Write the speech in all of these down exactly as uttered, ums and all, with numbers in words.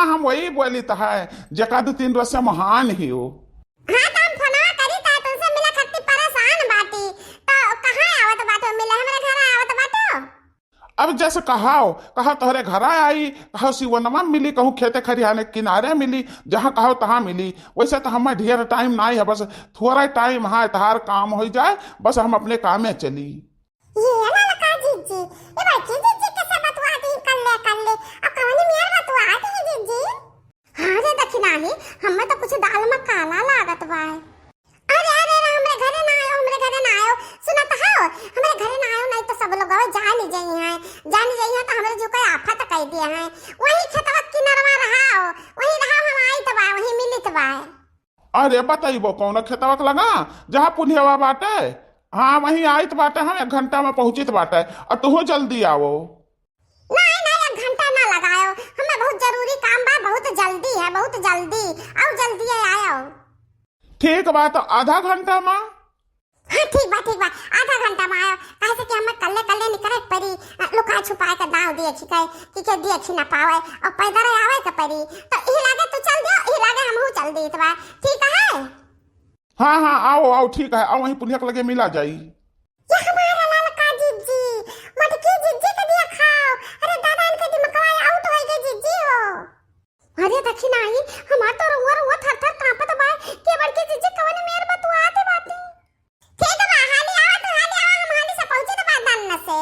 हम वही बोलित है, जेका दू तीन रोज से महान ही हो। हाँ, तो हम फोनवा करी त तुमसे मिले खातिर परेशान बाटी, तो कहाँ आवत बाटो मिले? हमरे घर आवत बाटो? अब जैसे कहाओ, कहा तोहरे घरा आई, कहा सिवनमा मिली, कहूँ खेते खरिहाने किनारे मिली, जहाँ कहो तहाँ मिली। वैसे तो हमें ढेर टाइम नाई है, बस थोड़ा टाइम है, तहार काम हो जाए, बस हम अपने कामे चली। ये ललका जिज्जी, ये बड़की जिज्जी के से बतुआ दी, कल्ले, कल्ले। अब कवनी मेर बतुआ दी जिज्जी? हाँ रे दखिनाही, हमें तो कुछ दाल में काला लागत बा। अरे, अरे, अरे, हमरे घरे ना आयो, हमरे घरे ना आयो। सुनत हो, हमरे घरे ना आयो, नहीं तो सब लोग अब जान जाई हैं, जान जाई हैं तो हमरे जो कोई आफत कह दिया है। वही खेतवा किनरवा रहाओ, वही रहाओ, हम आइत बा, वही मिलित बा। अरे, बतइबो कौन खेतवा के लगा, जहाँ पुलियवा बाटे? हाँ, वहीं आइत बाटे, हम एक घंटा में पहुँचित बाटे, और तुहो जल्दी आवो। नहीं, नहीं, एक घंटा ना लगायो, हमें बहुत जरूरी काम बा, बहुत जल्दी है, बहुत जल्दी, आओ जल्दी आयो। ठीक बा, तो आधा घंटा में? हाँ, ठीक बा, ठीक बा, आधा घंटा में आयो, काहे से कि हमें कल्ले कल्ले निकरे के पड़ी, अ, लुका छुपा के दाव दिए छिकै, कि के दिए छी ना पावे, और पैदल आवे के पड़ी, तो इही लागे तू चल दियो, इही लागे हमहू चल दी, तो बा, ठीक है? हाँ, हाँ, आओ, आओ, ठीक है, आओ, वहीं पुलिया के लगे मिला जाई। ये हमारा ललका जिज्जी, मटकी जिज्जी के दिया खाओ। अरे दादा, इनके दिमकवा आउट हो गए जिज्जी हो। अरे दखिनाही, हमार तो रुआ रुआ थर थर कांपत बा। के बड़की जिज्जी कवन मेर बतुआत बाटी। ठीक बा, हाली आवा तू, हाली आवा, हम हाली से पहुंचे तो बा दन्न से।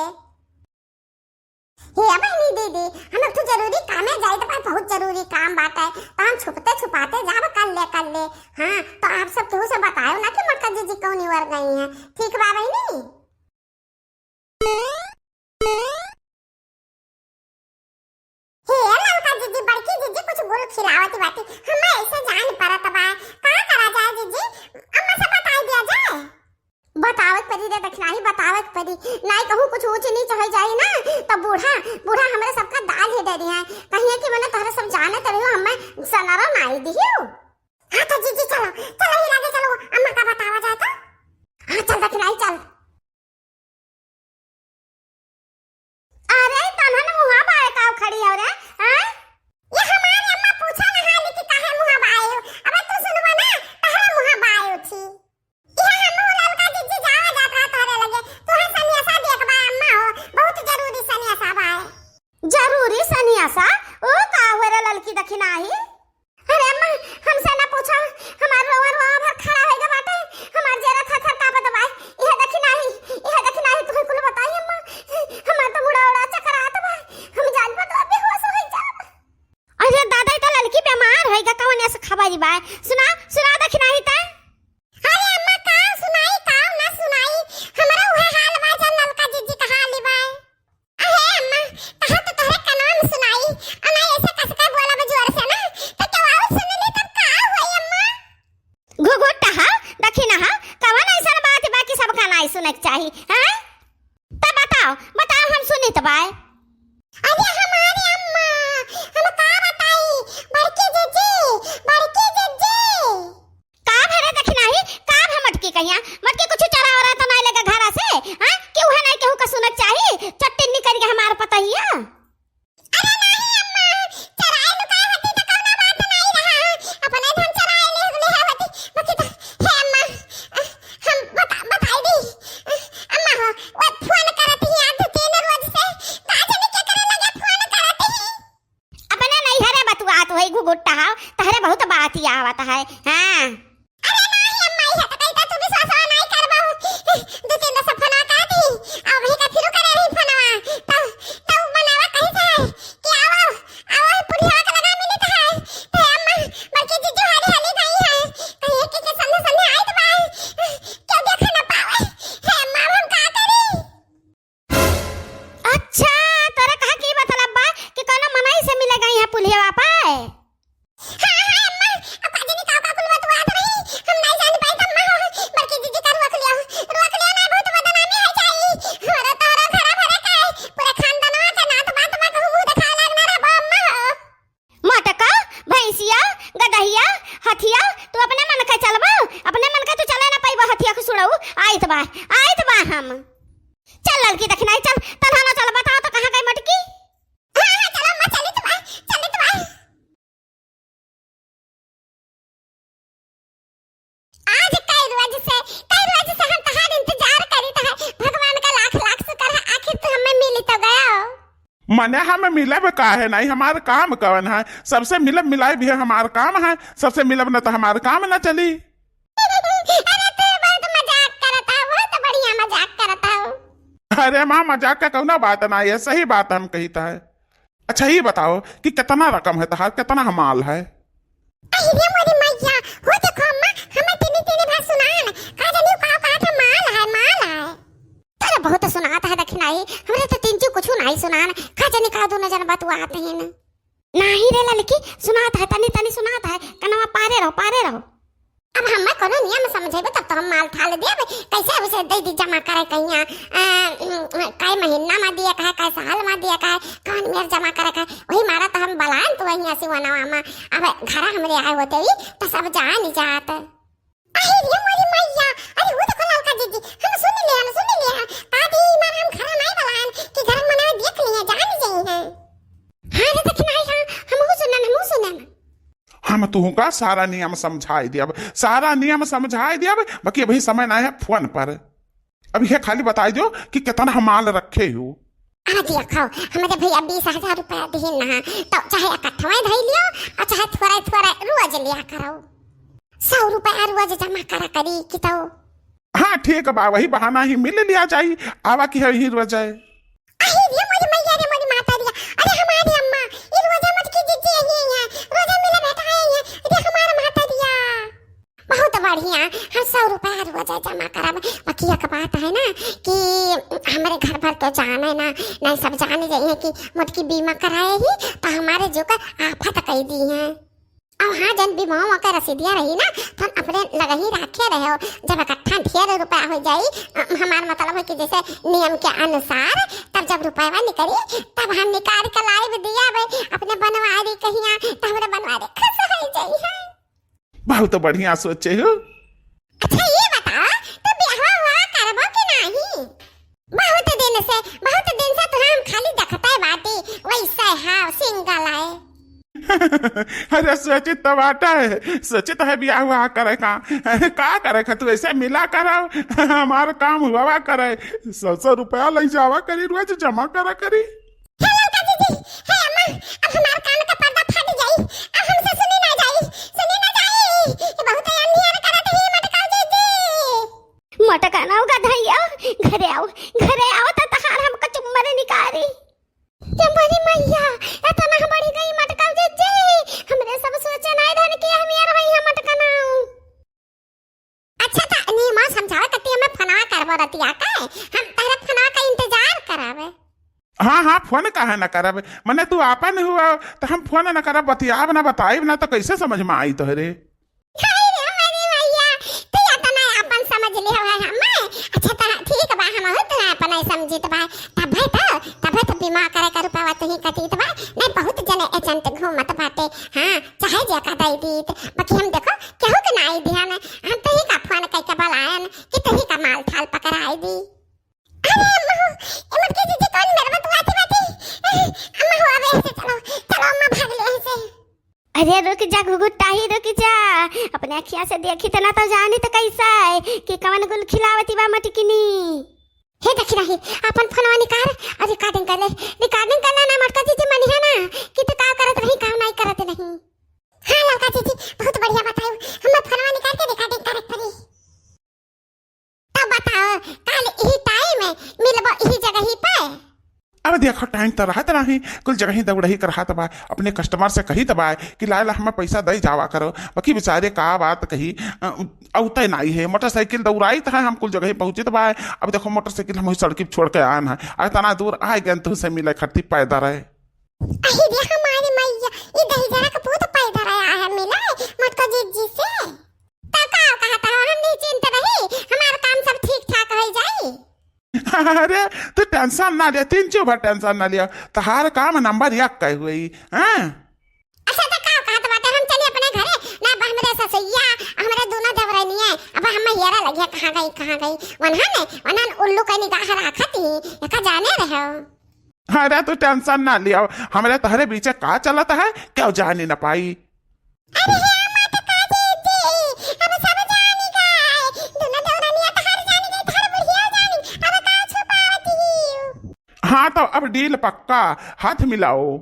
हे बहिनी दीदी, हम एक ठो जरूरी कामे जाइत बा, बहुत जरूरी काम बाटे, तो हम छुपते छुपाते जाब कल्ले कल्ले। हाँ, तो आप सब केहू से बतायो ना कि मोटका जिज्जी कौनी ओर गई हैं, ठीक बा बहिनी? हे ललका जिज्जी, बड़की जिज्जी कुछ गुल खिलावत बाटी, हमें ऐसे जान परत बा, का करा जाए जिज्जी, अम्मा से बताई दिया जाए? बतावे के पड़ी रे दखिनाही, बतावे के पड़ी। नाई कहूँ कुछ ऊँच नीच हो जाई ना, तो बूढ़ा, बूढ़ा हमरे सबका दाल ही दे दिया है। कहिए कि मने तोहरे सब जाने तो रहियो, हमें सनरो नाई दिहियो। हाँ तो जीजी चलो, चलो ही लागे चलो, अम्मा का बतावा जाए तो। हाँ चल दखिनाही चल। अरे, तन्हन मुहा बाए काव खड़ी हो रे, हैं? ये हमारी अम्मा पूछा ना हाली कि काहे मुहा बाए हो। अबे तू सुनबा ना, तहरा मुहा बाए उठी। ये हम वो ललका जिज्जी जावा जात रहा तोहरे लगे। तोहे सनियसा देख बा अम्मा हो, बहुत जरूरी सनियसा बाए। जरूरी सनियसा? ओ का हुए रे ललकी दखिनाही? अरे अम्मा, हमसे ना पूछो, हमार रोआ रोआ भर खड़ा होइगा बाटे, हमार जेरा थर थर कांपत बा। इहे दखिनाही, इहे दखिनाही तुहै कुल बताई अम्मा, हमार तो मुड़ा उड़ा चकरात बा, हम जान पर तो बेहोश होइ जाब। अरे दादा, ई तो ललकी बीमार होइगा, कवन ऐसे खबर बा? सुना, सुना दखिनाही त। अरे अम्मा, का सुनाई, का ना सुनाई, हमरा उहे हाल बा जन ललका जिज्जी का हाल बा। अहे अम्मा, कहा तो तोहरे कनवा में सुनाई, आ ना ऐसे कस के बोलब जोर से ना, तो केहू और सुन ली तब का होई अम्मा? घुघुट टहा, दखिनहा, कवन ऐसन बात बा कि सबका नाई सुने के चाही, हैं? तब बताओ, बताओ हम सुनित बाय। अरे हमारी अम्मा, हम का बताई, बड़की जिज्जी, बड़की जिज्जी। का भरे दखिनाही, का भा मटकी कहिया? मटकी कुछ चरा वरा तो नाई लेके घरा से, हाँ? कि उहे नाई केहू का सुनत चाही? चट्टिन निकल के हमार पतहिया। अरे नाहीं अम्मा, चराए लुकाए होती तो कौनो बात नाई रहा। अपने धन चराए ले, ले होती। बाकी तो, हे अम्मा, हम बता, बताई दी। अम्मा हो, वो फोन करत ही आज तीन रोज से। का जाने के करे लगे फोन करत ही। अपने नैहरे बतुआत होई घुघुट्टा हाव, तहरे बहुत बात आवत है। हाँ। अरे नाहीं अम्मा, इहे तो कही तो तू विश्वासवा नाहीं करबा। दू तीन दफा फोनवा कर दी, अब ही का फिरू करे रही फोनवा। तब, तब मनावा कही थे कि आवो, आवो, पुलिया के लगा मिली तो है। तो अम्मा, बल्कि जीजू हाली हाली गई है। कहीं के, के संधे संधे आइत बा। क्यों देखा ना पावे। हे अम्मा, अब हम का करी? अच्छा, तोरे कहा की मतलब बा कि कौनो मनई से मिले गई है पुलिया पे? हाँ, हाँ, अम्मा, अब का जानी का, का कुल बतुआत रही, हम नाई जान पाई त अम्मा हो, बड़की जीजी का रोक लियो, रोक लियो ना, बहुत बदनामी हो जाई, हमरा तोहरा घरा भरे का, पूरा खानदानवा के नात बात बा, कहूँ मुँह देखाए लाग ना रहबो अम्मा हो। मटका, भैंसिया, गदहिया, हथिया, तू अपने मन के चलबो, अपने मन के तू चले ना पइबो हथिया के सुड़ऊ, आइत बा, आइत बा हम। चल ललकी दखिनाही चल, तन्हा ना चल, बताओ तो कहाँ गई मटकी? हाँ, हाँ, चलो अम्मा, चली तो बा, चली तो बा। पने हम मिलब काहे नाहीं, हमार काम कवन है? सबसे मिलब मिलाइब ही हमार काम है, सबसे मिलब न तो हमार काम न चली। अरे तू बहुत मजाक करत है, बहुत बढ़िया मजाक करत है। अरे माँ, मजाक का कौनो बात ना है, सही बात हम कहित है। अच्छा, ये बताओ कि कितना रकम है तहार, कितना माल है? अरे मोरी मैया, हो देखो अम्मा, हमें तीनी तीनी बार सुनान, का जानी का कहत है, माल है, माल है। तोरे बहुत सुनात है दखिनाई, हमरे तो तीन चू कुछ नहीं सुनान, का जानी का दोनों जन बतुआत हैं। नाही रे ललकी, सुनात है, तनी तनी सुनात है, कनवा पारे रहो, पारे रहो। अब हमें कोनो नियम समझेबे तब तो हम माल थाल देब, कैसे उसे दे दी जमा करे कहिया, अ, उम, कै महीना में दिए का है, कै साल में दिए का है, कौन मेर जमा करे का है, वही मारा तो हम बलान तो वही ऐसी वनावा में, अब घर हमरे आए होते ही तो सब जान जात। अरे रे मोरी मैया, अरे वो देखो ललका जीजी, हम सुन लिया, हम सुन लिया, ताती मार हम घर नहीं बलान कि घर मना देख लिया, जान जाई हैं। हाँ रे दखिनाई, हाँ, हमहू सुनन, हमहू सुनन। हम तुहका सारा नियम समझाई दियब, सारा नियम समझाई दियब, बाकी अभी समय ना है फोन पर। अब ये खाली बताई दियो कि कितना हम माल रखे हो। आ देखो, हमरे भैया बीस हजार रुपया दिहिन ना, तो चाहे इकट्ठवे धई लियो और चाहे थोड़ा थोड़ा रोज लिया करो। सौ रुपया रोज जमा करा करी कि तो। हाँ ठीक बा, वही बहाना ही मिल लिया जाई, आवा कि है ही रोज है। अरे रे मोरी मैया रे मोरी माता रिया, अरे हमारी अम्मा, ई रोजा मत की जीजी यही है, रोजा मिले बैठा है ये, अरे हमार माता रिया। बहुत बढ़िया, हम सौ रुपया रोजा जमा करब, बाकी एक बात है ना कि हमारे घर भर तो जाने ना, नहीं सब जाने जाइए कि मोटकी बीमा कराए ही तो हमारे जो का आफत कई दी है। अब हाँ, जन बीमावा के रसीदिया रही ना, तो अपने लगही राखे रहो। जब इकट्ठा ढेर रुपया हो जाई, अ, हमार मतलब है कि जैसे नियम के अनुसार, तब जब रुपया निकली, तब हम निकाल के लाइब दिया बे अपने बनवारी कहिया, तो हमरे बनवारी खुश हो जाई है। बहुत बढ़िया सोचे हो। अच्छा, ये बताओ, तो ब्याहवा हुआ करबो कि नहीं? बहुत दिन से, बहुत दिन से तुहे हम खाली देखते बाटी, वैसे है, single है। अरे सोचित तो बाटा है, सोचित है बियाह हुआ करे का, का करे का, तू ऐसे मिला करो, हमार काम हुआ करे, सौ सौ रुपया ले जावा करी, रोज जमा करा करी। हे ललका जीजी, हे अम्मा, अब हमार कान का पर्दा फट जाई, अब हमसे सुनी ना जाई, सुनी ना जाई, ये बहुत अन्याय करत ही मटकाऊ जीजी। मटकाना होगा धैया, घरे आओ, घरे आओ तो तहार हमका चुम्मर निकारी। ये मोरी मैया, इतना बढ़ी गई मटकाऊ जीजी, हमरे सब सोचे नाई रहन कि हम यार वही हम मटकाना। अच्छा, त नियमा समझावे कती हमें फोनवा करबो रतिया के, हम तहरे फोनवा का इंतजार करावे। हाँ, हाँ, फोन काहे ना करब, मने तू आपन हुआ, त हम फोन ना करब, बतियाब ना, बताइब ना, त कैसे समझ में आई तोहरे? हाय रे हमारी मैया, तू इतना आपन समझ ले है हमें। अच्छा, त ठीक बा, हम हो तो आपन ही समझित बा, तबे तो, तबे तो बीमा करे का रुपया तू ही कटीत बा, नहीं बहुत जने एजेंट घूमत बाटे, हाँ, चाहे जेका दई दीत, बाकी हम देखो, केहू के नाई दिहन, हम तोही का फोन कइके बलायन कि तोही का माल थाल पकड़ाई दी। अरे अम्मा हो, ए मोटकी जीजी कौन मेरे में दुआती बाती? अम्मा हो, अबे ऐसे चलो, चलो अम्मा भाग ले ऐसे। अरे रुक जा घुघुटाही, रुक जा, अपने अखिया से देखी त ना तो जानी त कैसा है कि कवन गुल खिलावती बा मटकिनी। हे दखिनाही, आपन फोनवा निकाल और recording कर ले, recording कर ले ना मटका जीजी मनिहा ना कि तू का करत रही, का नाई करत रही। हाँ ललका जीजी, बहुत बढ़िया बतायू, हम फोनवा निकाल के recording करे पड़ी। तब बताओ, काल यही टाइम मिलबो यही जगह ही पे? अब देखो, टाइम तो रहत नाही, कुल जगह ही दौड़ही के रहत बा, अपने कस्टमर से कहित बा कि लाए ला हमें पैसा दे जावा करो, बाकी बेचारे का बात कही, अ, औते नाही है, मोटरसाइकिल दौड़ाइत है, हम कुल जगह ही पहुँचित बा। अब देखो, मोटरसाइकिल हम वही सड़की पे छोड़ के आन है, आ इतना दूर आ गए तुमसे मिले खातिर पैदल है। अही रे हमारी मैया, ई दहिजरा के पूत पैदा रहा है मिला, मोटका जीजी से। त का कहत हो, हम निश्चिंत रही, हमार काम सब ठीक ठाक हो जाई। अरे, तू tension ना ले, तीन चू भर tension ना लिया, तहार काम नंबर एक के हुई, हाँ? अच्छा, त का कहत बाटे, हम चली अपने घरे, ना अब हमरे ससुइया, हमरे दोनों देवरनिया, अब हम हेरा लगिया, कहाँ गई, कहाँ गई, वनहन, वनहन उल्लू के निगाह राखत ही, एका जाने रहो। अरे तू tension ना लिया, हमरे तहरे बीचे का चलत है, केहू जानी न पाई। अरे हे मटका जीजी, अब सब जानी गए, दुनो देवरनिया तहार जानी गई, तहार बुढ़िया जानी, अब का छुपावत ही? हाँ तो अब डील पक्का, हाथ मिलाओ।